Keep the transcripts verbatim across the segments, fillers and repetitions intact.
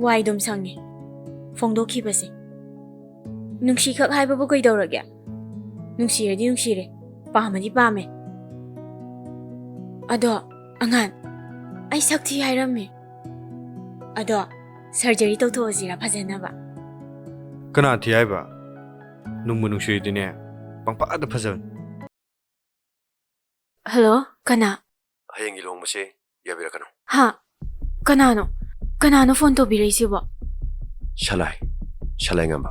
ꯋꯥꯏꯗꯨꯝ ꯁꯪꯉꯦ ꯐꯣꯡꯗꯣꯛꯈꯤꯕꯁꯦ꯫ ꯅꯨꯡꯁꯤꯈꯛ ꯍꯥꯏꯕꯕꯨ ꯀꯩꯗꯧꯔꯒꯦ? ꯅꯨꯡꯁꯤꯔꯗꯤ ꯅꯨꯡꯁꯤꯔꯦ, ꯄꯥꯝꯃꯗꯤ ꯄꯥꯝꯃꯦ꯫ ꯑꯗꯣ, ꯑꯉꯥꯟ, ꯑꯩ ꯁꯛ ꯊꯤ ꯍꯥꯏꯔꯝꯃꯦ꯫ ꯑꯗꯣ, ꯁꯔꯖꯔꯤ ꯇꯧꯊꯣꯛꯑꯁꯤꯔꯥ ꯐꯖꯅꯕ? ꯀꯅꯥ ꯊꯤ ꯍꯥꯏꯕ? ꯅꯨꯡꯕꯨ ꯅꯨꯡꯁꯤꯔꯗꯤꯅꯦ, ꯄꯪꯐꯥꯗ ꯐꯖꯕꯅꯤ꯫ ꯍꯜꯂꯣ, ꯀꯅꯥ? ꯍꯌꯦꯡꯒꯤ ꯂꯨꯍꯣꯡꯕꯁꯦ ꯌꯥꯕꯤꯔꯛꯀꯅꯨ꯫ ꯍꯥ? ꯀꯅꯥꯅꯣ? ꯀꯅꯥꯅꯣ ꯐꯣꯟ ꯇꯧꯕꯤꯔꯛꯏꯁꯤꯕꯣ? ꯁꯂꯥꯏ, ꯁꯂꯥꯏ ꯉꯝꯕ꯫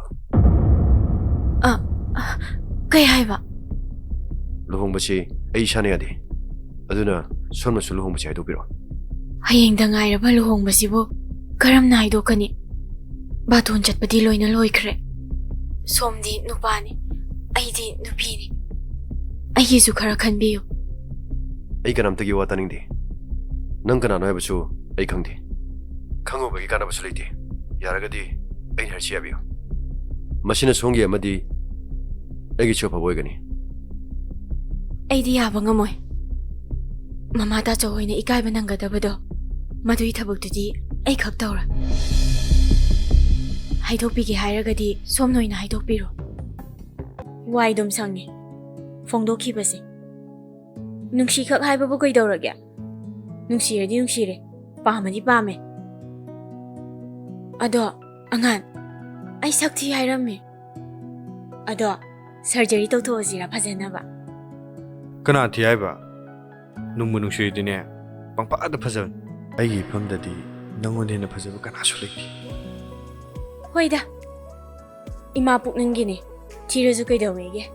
ꯑ, ꯑ, ꯀꯩ ꯍꯥꯏꯕ? ꯂꯨꯍꯣꯡꯕꯁꯤ ꯑꯩ ꯏꯁꯥꯅ ꯌꯥꯗꯦ, ꯑꯗꯨꯅ ꯁꯣꯝꯅꯁꯨ ꯂꯨꯍꯣꯡꯕꯁꯤ ꯍꯥꯏꯗꯣꯛꯄꯤꯔꯣ꯫ ꯍꯌꯦꯡꯗ ꯉꯥꯏꯔꯕ ꯂꯨꯍꯣꯡꯕꯁꯤꯕꯨ ꯀꯔꯝꯅ ꯍꯥꯏꯗꯣꯛꯀꯅꯤ? ꯕꯥꯇꯣꯟ ꯆꯠꯄꯗꯤ ꯂꯣꯏꯅ ꯂꯣꯏꯈ꯭ꯔꯦ꯫ ꯁꯣꯝꯗꯤ ꯅꯨꯄꯥꯅꯤ, ꯑꯩꯗꯤ ꯅꯨꯄꯤꯅꯤ꯫ ꯑꯩꯒꯤꯁꯨ ꯈꯔ ꯈꯟꯕꯤꯌꯨ꯫ ꯑꯩ ꯀꯅꯥꯝꯇꯒꯤ ꯋꯥ ꯇꯥꯅꯤꯡꯗꯦ꯫ ꯅꯪ ꯀꯅꯥꯅꯣ ꯍꯥꯏꯕꯁꯨ ꯑꯩ ꯈꯪꯗꯦ꯫ ꯈꯪꯉꯨꯕꯒꯤ ꯀꯥꯟꯅꯕꯁꯨ ꯂꯩꯇꯦ꯫ ꯌꯥꯔꯒꯗꯤ ꯑꯩꯅ ꯍꯥꯏꯔꯤꯁꯤ ꯌꯥꯕꯤꯌꯨ꯫ ꯃꯁꯤꯅ ꯁꯣꯝꯒꯤ ꯑꯃꯗꯤ ꯑꯩꯒꯤꯁꯨ ꯑꯐꯕ ꯑꯣꯏꯒꯅꯤ꯫ ꯑꯩꯗꯤ ꯌꯥꯕ ꯉꯝꯃꯣꯏ꯫ ꯃꯃꯥ ꯇꯥꯆꯧ ꯍꯣꯏꯅ ꯏꯀꯥꯏꯕ ꯅꯪꯒꯗꯕꯗꯣ, ꯃꯗꯨꯒꯤ ꯊꯕꯛꯇꯨꯗꯤ ꯑꯩ ꯈꯛ ꯇꯧꯔꯣꯏ꯫ ꯍꯥꯏꯗꯣꯛꯄꯤꯒꯦ ꯍꯥꯏꯔꯒꯗꯤ ꯁꯣꯝꯅ ꯑꯣꯏꯅ ꯍꯥꯏꯗꯣꯛꯄꯤꯔꯣ꯫ ꯋꯥꯏꯗꯨꯝ ꯁꯪꯉꯦ ꯐꯣꯡꯗꯣꯛꯈꯤꯕꯁꯦ꯫ ꯅꯨꯡꯁꯤꯈꯛ ꯍꯥꯏꯕꯕꯨ ꯀꯩꯗꯧꯔꯒꯦ? ꯅꯨꯡꯁꯤꯔꯗꯤ ꯅꯨꯡꯁꯤꯔꯦ, ꯄꯥꯝꯃꯗꯤ ꯄꯥꯝꯃꯦ꯫ ꯑꯗꯣ, ꯑꯉꯥꯟ, ꯑꯩ ꯁꯛ ꯊꯤ ꯍꯥꯏꯔꯝꯃꯦ꯫ ꯑꯗꯣ, ꯁꯔꯖꯔꯤ ꯇꯧꯊꯣꯛꯑꯁꯤꯔꯥ ꯐꯖꯅꯕ? ꯀꯅꯥ ꯊꯤ ꯍꯥꯏꯕ? ꯅꯨꯡꯕꯨ ꯅꯨꯡꯁꯤꯔꯗꯤꯅꯦ, ꯄꯪꯐꯥꯗ ꯐꯖꯕꯅꯤ꯫ ꯑꯩꯒꯤ ꯏꯐꯝꯗꯗꯤ ꯅꯪꯉꯣꯟꯗ ꯍꯦꯟꯅ ꯐꯖꯕ ꯀꯅꯥꯁꯨ ꯂꯩꯇꯦ꯫ ꯍꯣꯏꯗ, ꯏꯃꯥ ꯄꯨꯛꯅꯨꯡꯒꯤꯅꯦ, ꯊꯤꯔꯁꯨ ꯀꯩꯗꯧꯋꯦꯒꯦ?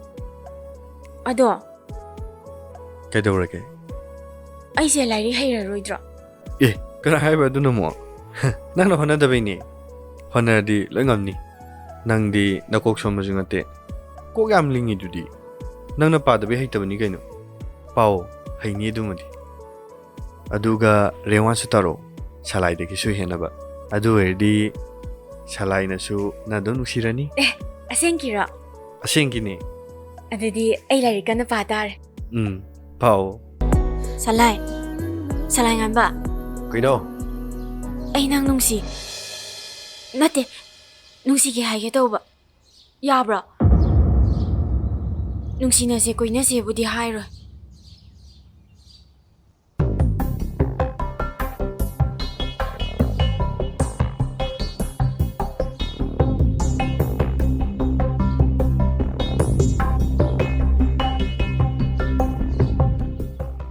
ꯑꯗꯣ, ꯀꯩꯗꯧꯔꯒꯦ? ꯑꯩꯁꯦ ꯂꯥꯏꯔꯤꯛ ꯍꯩꯔꯔꯣꯏꯗ꯭ꯔꯣ? ꯑꯦ, ꯀꯅꯥ ꯍꯥꯏꯕ ꯑꯗꯨꯅ ꯑꯃꯨꯛ? ꯅꯪꯅ ꯍꯣꯠꯅꯗꯕꯩꯅꯦ꯫ ꯍꯣꯠꯅꯔꯗꯤ ꯂꯣꯏ ꯉꯝꯅꯤ꯫ ꯅꯪꯗꯤ ꯅꯀꯣꯛ ꯁꯣꯟꯕꯁꯨ ꯅꯠꯇꯦ꯫ ꯀꯣꯛ ꯌꯥꯝ ꯂꯤꯡꯉꯤꯗꯨꯗꯤ꯫ ꯅꯪꯅ ꯄꯥꯗꯕꯩ ꯍꯩꯇꯕꯅꯤ ꯀꯩꯅꯣ꯫ ꯄꯥꯎ, ꯍꯩꯅꯤ ꯑꯗꯨꯃꯗꯤ꯫ ꯑꯗꯨꯒ ꯔꯦꯡꯋꯥꯟꯁꯨ ꯇꯧꯔꯣ, ꯁꯂꯥꯏꯗꯒꯤꯁꯨ ꯍꯦꯟꯅꯕ꯫ ꯑꯗꯨ ꯑꯣꯏꯔꯗꯤ ꯁꯂꯥꯏꯅꯁꯨ ꯅꯪ ꯑꯗꯨꯝ ꯅꯨꯡꯁꯤꯔꯅꯤ꯫ ꯑꯦ, ꯑꯁꯦꯡꯀꯤꯔꯣ? ꯑꯁꯦꯡꯀꯤꯅꯦ꯫ ꯑꯗꯨꯗꯤ ꯑꯩ ꯂꯥꯏꯔꯤꯛ ꯀꯟꯅ ꯄꯥ ꯇꯥꯔꯦ꯫ ꯎꯝ, ꯄꯥꯎ꯫ ꯁꯂꯥꯏ, ꯁꯂꯥꯏ ꯉꯥꯟꯕ꯫ ꯀꯩꯅꯣ? ꯑꯩ ꯅꯪ ꯅꯨꯡꯁꯤ꯫ ꯅꯠꯇꯦ, ꯅꯨꯡꯁꯤꯒꯦ ꯍꯥꯏꯒꯦ ꯇꯧꯕ꯫ ꯌꯥꯕ꯭ꯔꯣ? ꯅꯨꯡꯁꯤꯅꯁꯦ, ꯀꯣꯏꯅꯁꯦꯕꯨꯗꯤ ꯍꯥꯏꯔꯣꯏ꯫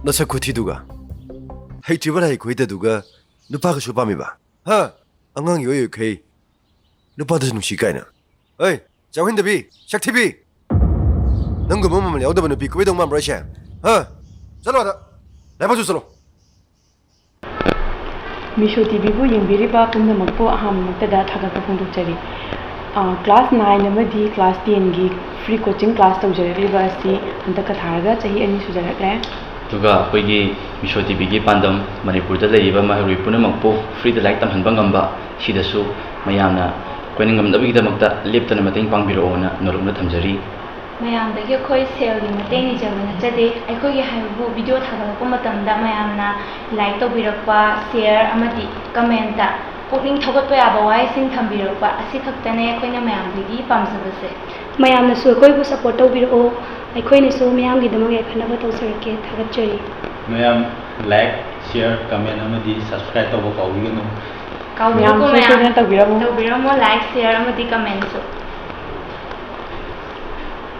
ꯅꯁꯛ ꯈꯨꯊꯤꯗꯨꯒ, ꯍꯩꯇ꯭ꯔꯤꯕ ꯂꯥꯏ ꯈꯣꯏꯗꯗꯨꯒ ꯅꯨꯄꯥꯒꯁꯨ ꯄꯥꯝꯃꯤꯕ? ꯍꯥ? ꯑꯉꯥꯡ ꯏꯑꯣꯏ ꯑꯣꯏꯈꯩ ꯅꯨꯄꯥꯗꯁꯨ ꯅꯨꯡꯁꯤ ꯀꯥꯏꯅ꯫ ꯍꯩ, ꯆꯥꯎꯍꯟꯗꯕꯤ, ꯁꯛꯊꯤꯕꯤ! ꯅꯪꯒꯨꯝꯕ ꯃꯃꯜ ꯌꯥꯎꯗꯕ ꯅꯨꯄꯤ ꯀꯣꯏꯗꯧ ꯃꯥꯟꯕ꯭ꯔꯣ ꯑꯩꯁꯦ? ꯍꯥ? ꯆꯠꯂꯣ ꯑꯗ! ꯂꯥꯏꯕꯛꯁꯨ ꯆꯠꯂꯣ! ꯃꯤꯁꯣ ꯇꯤꯚꯤꯕꯨ ꯌꯦꯡꯕꯤꯔꯤꯕ ꯄꯨꯝꯅꯃꯛꯄꯨ ꯑꯍꯥꯟꯕꯃꯛꯇꯗ ꯊꯥꯒꯠꯄ ꯐꯣꯡꯗꯣꯛꯆꯔꯤ꯫ ꯑꯥ, class nine ꯑꯃꯗꯤ class tenꯒꯤ free coaching class ꯇꯧꯖꯔꯛꯂꯤꯕ ꯑꯁꯤ ꯍꯟꯗꯛꯀ ꯊꯥꯔꯒ ꯆꯍꯤ ꯑꯅꯤ ꯁꯨꯖꯔꯛꯂꯦ꯫ ꯑꯗꯨꯒ ꯑꯩꯈꯣꯏꯒꯤ ꯃꯤꯁꯣ ꯇꯤꯚꯤꯒꯤ ꯄꯥꯟꯗꯝ ꯃꯅꯤꯄꯨꯔꯗ ꯂꯩꯔꯤꯕ ꯃꯍꯩꯔꯣꯏ ꯄꯨꯝꯅꯃꯛꯄꯨ freeꯗ ꯂꯥꯏꯔꯤꯛ ꯇꯝꯍꯟꯕ ꯉꯝꯕ, ꯁꯤꯗꯁꯨ ꯃꯌꯥꯝꯅ ꯑꯩꯈꯣꯏꯅ ꯉꯝꯅꯕꯒꯤꯗꯃꯛꯇ ꯂꯦꯞꯇꯅ ꯃꯇꯦꯡ ꯄꯥꯡꯕꯤꯔꯛꯑꯣꯅ ꯅꯣꯂꯨꯛꯅ ꯊꯝꯖꯔꯤ꯫ ꯃꯌꯥꯝꯗꯒꯤ ꯑꯩꯈꯣꯏ ꯁꯦꯜꯒꯤ ꯃꯇꯦꯡ ꯅꯤꯖꯕ ꯅꯠꯆꯗꯦ꯫ ꯑꯩꯈꯣꯏꯒꯤ ꯍꯥꯏꯕꯕꯨ video ꯊꯥꯒꯠꯂꯛꯄ ꯃꯇꯝꯗ ꯃꯌꯥꯝꯅ like ꯇꯧꯕꯤꯔꯛꯄ, share ꯑꯃꯗꯤ commentꯇ ꯄꯨꯛꯅꯤꯡ ꯊꯧꯒꯠꯄ ꯌꯥꯕ ꯋꯥꯍꯩꯁꯤꯡ ꯊꯝꯕꯤꯔꯛꯄ ꯑꯁꯤꯈꯛꯇꯅꯦ ꯑꯩꯈꯣꯏꯅ ꯃꯌꯥꯝꯗꯒꯤ ꯄꯥꯝꯖꯕꯁꯦ꯫ ꯃꯌꯥꯝꯅꯁꯨ ꯑꯩꯈꯣꯏꯕꯨ support ꯇꯧꯕꯤꯔꯛꯑꯣ, ꯑꯩꯈꯣꯏꯅꯁꯨ ꯃꯤꯌꯥꯝꯒꯤꯗꯃꯛ ꯌꯥꯏꯐꯅꯕ ꯇꯧꯖꯔꯛꯀꯦ꯫ ꯊꯥꯒꯠꯆꯔꯤ꯫ ꯃꯌꯥꯝ like, share, comment ꯑꯃꯗꯤ subscribe ꯇꯧꯕ ꯀꯥꯎꯕꯤꯒꯅꯨ꯫ ꯀꯥꯎꯕꯤꯒꯅꯨꯀꯣ ꯃꯌꯥꯝ ꯁꯣꯏꯗꯅ ꯃꯌꯥꯝ꯫ ꯇꯧꯕꯤꯔꯝꯃꯨ꯫ ꯇꯧꯕꯤꯔꯝꯃꯣ, like, share ꯑꯃꯗꯤ commentꯁꯨ꯫